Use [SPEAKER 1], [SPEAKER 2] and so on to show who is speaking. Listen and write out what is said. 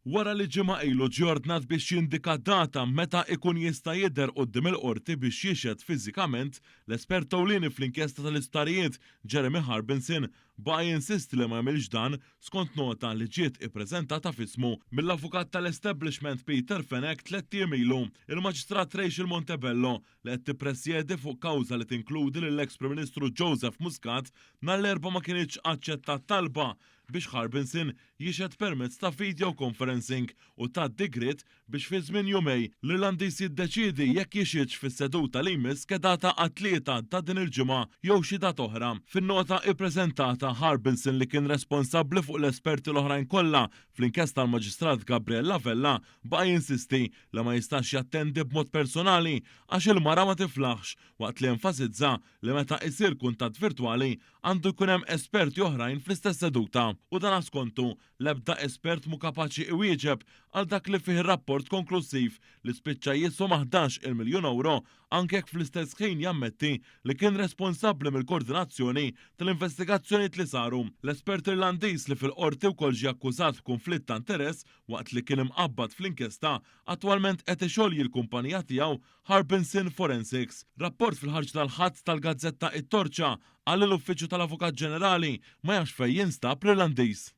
[SPEAKER 1] Wara li ġimgħa ilu ġie ordnat biex jindika data meta ikun jista' jidher quddiem il-Qorti biex jixhed fiżikament, l-espert ewlieni fl-inkjesta tal-isptarijiet, Jeremy Harbinson, baqa' jinsisti li ma jagħmilx dan skont nota li ġiet ippreżentata f'ismu mill-avukat tal-establishment Peter Fenech tlett ijiem ilu. Il-Maġistrat Rachel Montebello, li qed tippresjedi fuq kawża li tinkludi lill-eks Prim Ministru Joseph Muscat, nhar l-Erbgħa ma kinitx aċċettat talba biex Harbinson jixhed permezz ta' video conferencing u tat digriet biex fi żmien jumej l-Irlandiż jiddeċiedi jekk jixhidx fis-seduta li jmiss skedata għat-Tlieta ta' din il-ġimgħa jew xi data oħra. Fin-nota ippreżentata, Harbinson li kien responsabbli fuq l-esperti l-oħrajn kollha fl-inkjesta l-Maġistrat Gabriella Vella baqa' jinsisti li ma jistax jattendi b'mod personali għax il-mara ma tiflaħx waqt li enfasizza li meta isir kuntatt virtwali għandu jkun hemm esperti oħrajn fl-istess seduta u dan għax skontu l-ebda espert mhu kapaċi iwieġeb għal dak li fih ir-rapport konklussiv li spiċċa jiswa ma' 11-il miljun ewro anke jekk fl-istess ħin jammetti li kien responsabbli mill-kordinazzjoni tal-investigazzjonijiet li saru. L-espert Irlandiż li fil-Qorti wkoll ġie akkużat b'kunflitt ta' interess waqt li kien imqabbad fl-inkjesta attwalment qed ixolji l-kumpanija tiegħu Harbinson Forensics. Rapport fil-ħarġ tal-Ħadd tal-gazzetta It-Torċa qal li l-Uffiċċju tal-Avukat Ġenerali ma jafx fejn jinstab l-Irlandiż.